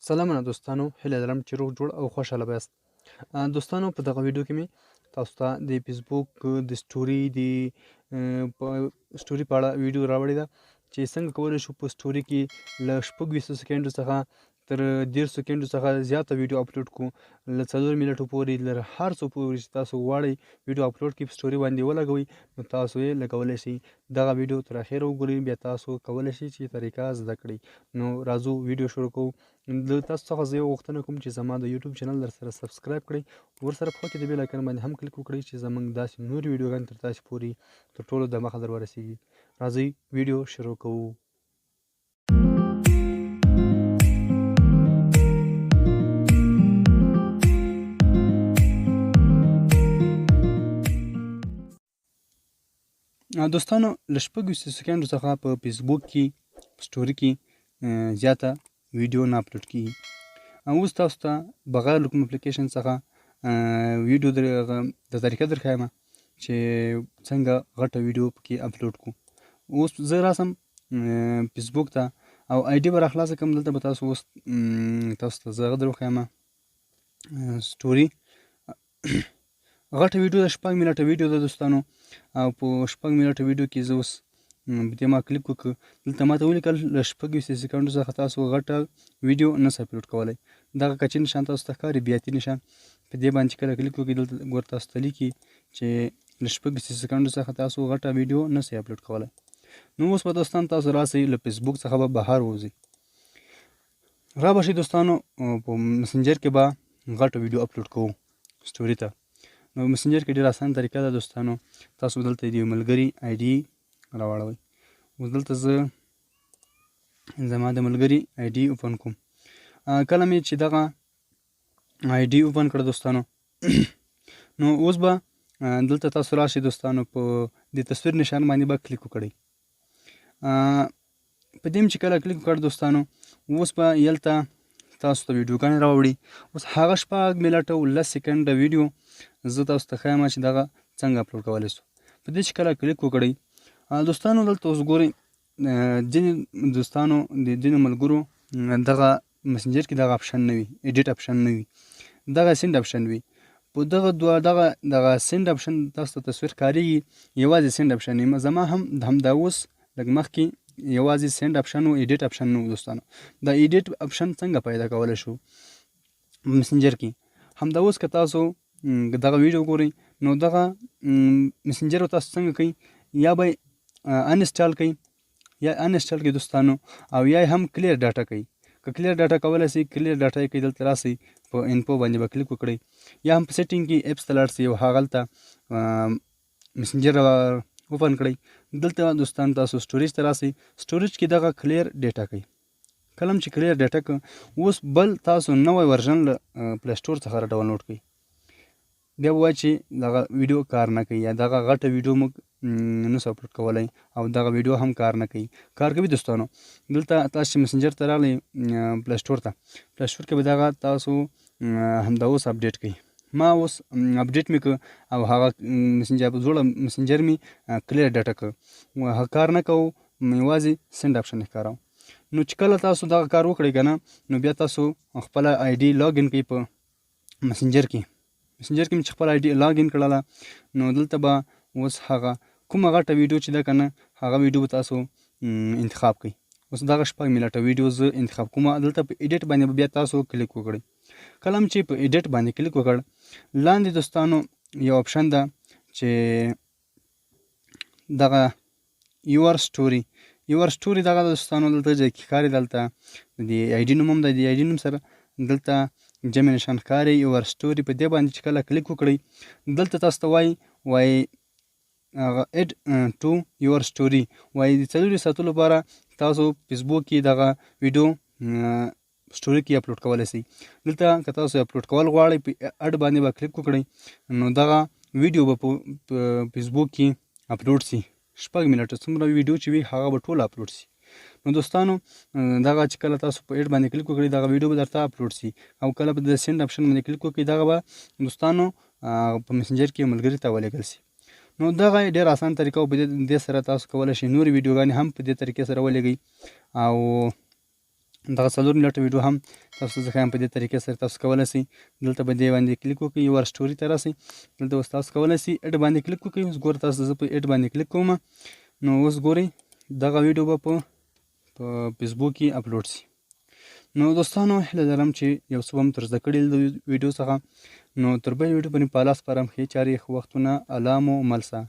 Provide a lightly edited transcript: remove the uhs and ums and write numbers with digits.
سلامونه دوستانو، هیله لرم چې روغ جوړ او خوشحاله به یاست. دوستانو، په دغه ویډیو کې مې تاسو ته د فیسبوک د سټوري د سټوري په اړه ویډیو راوړې ده چې څنګه کولی شو په سټوري کې له 26 سیکنډو څخه تر 30 سیکنډو څخه زیاته ویډیو اپلوډ کړو، له 4 منټو پورې، له هر څو پورې چې تاسو غواړئ ویډیو اپلوډ کړئ، په سټوري باندې ولګوئ، نو تاسو یې لګولی شئ. دغه ویډیو تر اخره وګورئ، بیا تاسو کولی شئ چې طریقه زده کړئ. نو راځو ویډیو شروع کوو. له تاسو څخه زه یو غوښتنه کوم چې زما د یوټیوب چینل در سره سبسکرایب کړئ، ورسره په خوا کې د بیل آیکن باندې هم کلیک وکړئ چې زموږ داسې نورې ویډیوګانې تر تاسو پورې تر ټولو دمخه در ورسیږي. راځئ ویډیو شروع کوو. دوستانو، له 26 سیکنډو څخه په فیسبوک کې په سټوري کې زیاته ویډیو نه اپلوډ کیږي. اوس تاسو ته بغیر له کوم اپلیکیشن څخه ویډیو د طریقه درښایم چې څنګه غټه ویډیو پکې اپلوډ کړو. اوس زه راسم فیسبوک ته او آی ډي به راخلاصه کړم. دلته به تاسو اوس تاسو ته زه هغه در وښایم. سټوري غټه ویډیو ده، 6 منټه ویډیو ده دوستانو. او په 6 منټه ویډیو کې زه اوس په دې ما کلیک وکړ، دلته ما ته ولیکل له 26 سیکنډو څخه تاسو غټه ویډیو نه سئ اپلوډ کولی. دغه کچې نشان تاسو ته ښکاري، بیاتي نشان، په دې باندې چې کله کلیک وکړئ دلته ګور تاسو ته لیکي چې له 26 سیکنډو څخه تاسو غټه ویډیو نه سئ اپلوډ کولی. نو اوس به دوستان تاسو راسئ له فیسبوک څخه به بهر ووځئ، را به شئ دوستانو په مسنجر کې به غټه ویډیو اپلوډ کوو سټوري ته. نو مسنجر کې ډېره اسانه طریقه ده دوستانو. تاسو به دلته د یو ملګري آی ډي راواړوئ. اوس دلته زه زما د ملګري آی ډي اوپن کوم. کله مې چې دغه آی ډي اوپن کړه دوستانو، نو اوس به دلته تاسو راشئ دوستانو، په دې تصویر نشان باندې به کلیک وکړئ. په دې چې کله کلیک وکړ دوستانو، اوس به یلته تاسو ته ویډیوګانې راوړي. اوس هغه 6 منټه او 10 سیکنډه ویډیو زه تاسو ته ښایم چې دغه څنګه اپلوډ کولی شو. په دې چې کله کلیک وکړئ دوستانو، دلته اوس ګورئ ځینې دوستانو د ځینو ملګرو دغه مسنجر کې دغه اپشن نه وي، ایډیټ اپشن نه وي، دغه سینډ اپشن وي. په دغه دوه دغه سینډ اپشن تاسو ته تصویر ښکارېږي، یوازې سینډ اپشن وي. زما هم همدا اوس لږ مخکې یوازې سینډ اپشن و، ایډیټ اپشن نه و دوستانو. دا ایډیټ اپشن څنګه پیدا کولی شو مسنجر کې؟ همدا اوس که تاسو دغه ویډیو ګورئ، نو دغه مسنجر تاسو څنګه کوئ، یا به انسټال کوئ، یا انسټال کوئ دوستانو، او یا هم کلیر ډاټا کوئ. که کلیر ډاټا کولی شئ، کلیر ډاټا یې کوئ. دلته راسئ په انفو باندې به کلیک وکړئ، یا هم په سیټینګ کې اپس ته لاړ شئ او هغلته مسنجر اوپن کړئ. دلته دوستان تاسو سټوریج ته راسئ، سټوریج کې دغه کلیر ډیټا کوئ. کله چې کلیر ډیټا کړئ، اوس بل تاسو نوی ورژن له پلی سټور څخه را ډاونلوډ کړئ. بیا به وایي چې دغه ویډیو کار نه کوي، یا دغه غټه ویډیو موږ نه سو اپلوډ کولی او دغه ویډیو هم کار نه کوي. کار کوي دوستانو. دلته تاسو چې مسنجر ته راغلئ پلی سټور ته، پلی سټور کې به دغه تاسو همدا اوس اپډیټ کړئ. ما اوس اپډیټ مې کړ او هغه مسنجر په زوړ مسنجر مې کلیر ډاټا کړ، هغه کار نه کوو، یوازې سینډ اپشن یې ښکاراوه. نو چې کله تاسو دغه کار وکړئ که نه، نو بیا تاسو خپله آی ډي لاګ ان کړئ په مسنجر کې. مسنجر کې مې چې خپله آی ډي لاګ ان کړله، نو دلته به اوس هغه کومه غټه ویډیو چې ده که نه، هغه ویډیو به تاسو انتخاب کړئ. اوس دغه 6 منټه ویډیو زه انتخاب کوم. دلته په ایډیټ باندې به بیا تاسو کلیک وکړئ. کله هم چې په ایډیټ باندې کلیک وکړ، لاندې دوستانو یو اپشن ده چې دغه یور سټوري، یور سټوري دغه دوستانو دلته ځای کې ښکاري. دلته د آی ډي نوم هم ده، د آی ډي نوم سره دلته جمع نشان ښکاري، یور سټوري. په دې باندې چې کله کلیک وکړئ، دلته تاسو ته وایي هغه اډ ټو یور سټوري، وایي د 4 ساعتو لپاره تاسو فیسبوک کې دغه ویډیو سټوري کې اپلوډ کولی شئ. دلته که تاسو اپلوډ کول غواړئ، په اډ باندې به کلیک وکړئ، نو دغه ویډیو به په فیسبوک کې اپلوډ شي. 6 منټه څومره ویډیو چې وي هغه به ټول اپلوډ شي. نو دوستانو دغه چې کله تاسو په اډ باندې کلیک وکړئ، دغه ویډیو به درته اپلوډ شي. او کله به د سینډ اپشن باندې کلیک وکړئ، دغه به دوستانو په مسنجر کې ملګري ته ولېږل شي. نو دغه ډېر اسان طریقه او په دې سره تاسو کولی شئ نورې ویډیوګانې هم په دې طریقې سره ولېږئ. او دغه 4 منټه ویډیو هم تاسو ته زه ښایم. په دې طریقې سره تاسو کولی شئ دلته په دې باندې کلیک وکړئ، your story ته راسئ. دلته اوس تاسو کولی شئ add باندې کلیک وکړئ. اوس ګوره تاسو زه په add باندې کلیک کوم، نو اوس ګورئ دغه ویډیو به په فیسبوک کې اپلوډ شي. نو دوستانو، هیله لرم چې یو څه به مو تر زده کړي د ویډیو څخه. نو تر بلې ویډیو پورې په الله سپارم. ښې چارې، ښه وختونه، الله مو مل سه.